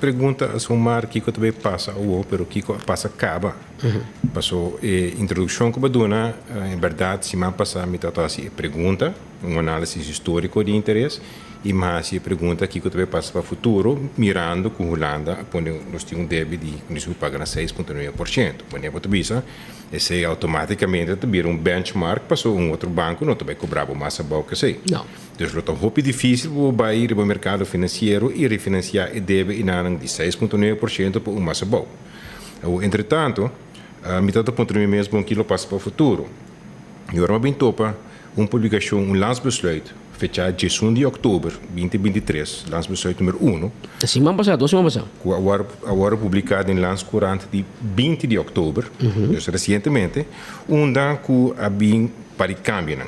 Pregunta asumar kiko ta bay pasa awo, pero kiko a pasa caba. Paso e introduccion cu bo a duna, en berdad siman pasa mi tabata haci e pregunta, un analisis historico di interes, y mi a haci e pregunta kiko ta bay pasa pa futuro, mirando cu Hulanda a pone nos tin un debe di cu nos tin cu paga na 6.9%. Wanneer bo ta bisa, esey automaticamente ta bira un benchmark paso un otro banco no ta bay cobra bo mas abao cu esey. Dus lo ta hopi difísil pa bo bai riba merkado finansiero i refinansiá e debe inanan di 6.9% pa un mas abou. Awor, entretantu, mi ta ta puntra mi mes bon ki lo pasa pa futuro. I ora mi a bin topa un publikashon, un landsbesluit, fechá 11 di òktober 2023, landsbesluit numero uno, Ta siman pasá, dos siman pasá. Ku a wòrdu a wòrdu publiká den Landscourant di 20 di òktober, dus resientemente, unda ku a bin pa di kambionan.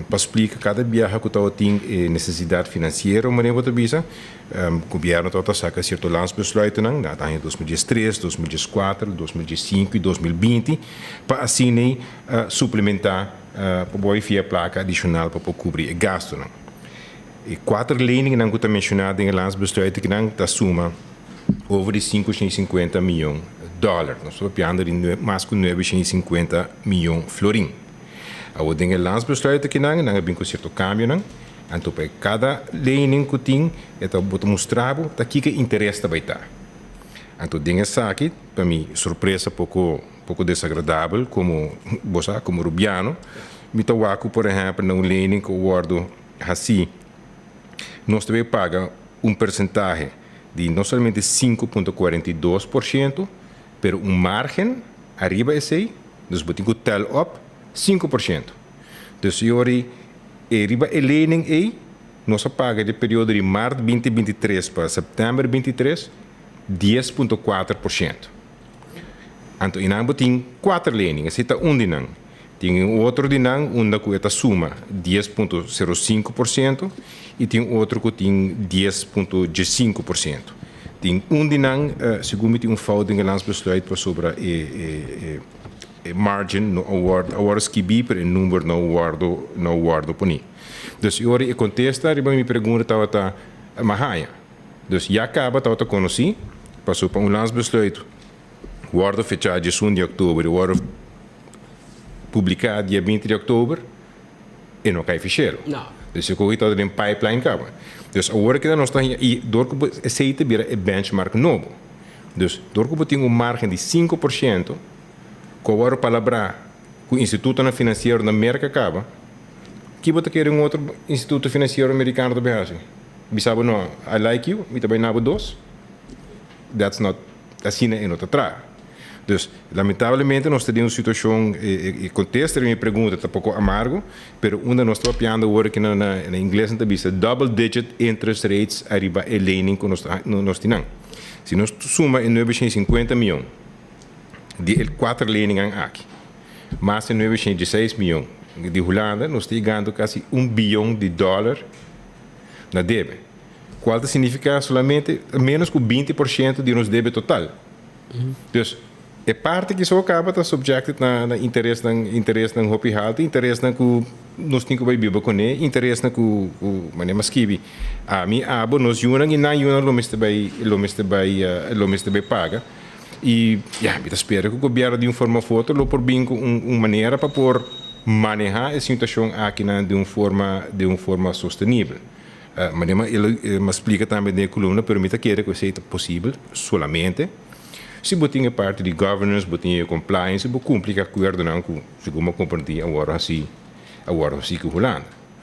Pa splika kada biaha ku tabatin e nesesidat finansiero, manera bo ta bisa, gobièrnu tabata saka sierto landsbesluitennan na aña 2013, 2014, 2015 i 2020 pa asin'ei suplementá pa bo a fia plaka adishonal pa por kubri e gastunan. E kuater leningennan ku ta menshoná den e landsbesluit akinan ta suma over di 550 mion dòler. Nos ta papiando di mas ku 950 mion florin. Awor den e landsbesluit akinan nan a bin ku sierto kambionan, anto pa e kada lening ku tin e ta bo ta mustra bo ta kiko e interes ta bai ta. Anto den esaki pa mi sorpresa poko poko desagradabel komo bo sa komo rubiano mi ta wak ku por ehèmpel na un lening ku wòrdu hasí nos ta bai paga un persentahe di no solamente 5.42% pero un margen ariba esei. Dus bo tin ku tel op 5%. Dus yori e riba e lening ei nos a paga di periodo di mart 2023 pa sèptèmber 23 10.4%. Anto einan bo tin kuater lening, esei ta un di nan. Tin un otro di nan unda ku e ta suma 10.05% i tin otro ku tin 10.15%. Tin un di nan, segun mi tin un fout den e landsbesluit pasobra e e margin no a wòrdu a wòrdu skibí pero e number no a wòrdu no a wòrdu poní. Dus e ora e kontesta riba mi pregunta tabata mi a haña. Dus ya kaba tabata konosí pasobra pa un landsbesluit wòrdu fechá 11 di òktober i wòrdu publiká dia 20 di òktober e no kai fishero. Dus e koki tabata den pipeline kaba. Dus awor keda nos ta haña i dor ku esei ta bira e benchmark nobo. Dus dor ku bo tin un margen di 5% ku a wòrdu palabrá ku institutonan finansiero na Merka kaba, ki bo ta kere un otro instituto finansiero merikano ta bai hasi? Bisa bo no, I like you, mi ta bai na bo dos? That's not, asina e no ta traha. Dus, lamentablemente nos ta den un situashon, e kontesta di mi pregunta ta poko amargo, pero unda nos ta papiando awor aki na na ingles nan ta bisa double digit interest rates ariba e lening ku nos ta nos tin nan. Si nos suma e 950 mion di e kuater leningan aki, mas e 916 mion di Hulanda, nos ta yegando kasi un biyon di dòler na debe, kual ta signifiká solamente ménos ku 20% di nos debe total. Dus, e parti ki so kaba ta subjected na na interesnan, interesnan hopi haltu, interesnan ku nos tin ku bai biba kuné, interesnan ku ku manera mi a skibi, ami, abo, nos yunan i nan yunan lo mester bai lo mester bai lo mester bai paga. I ya, mi ta spera ku gobièrnu di un forma òf otro lo por bin ku un un manera pa por manehá e situashon akinan di un forma di un forma sostenibel. Manera mi a splika tambe den e kolumna, pero mi ta kere ku esei ta posibel solamente si bo tin e parti di governance, bo tin e compliance i bo kumpli ku akuerdonan ku segun bo a komprendí a wòrdu hasi a wòrdu hasi ku Hulanda.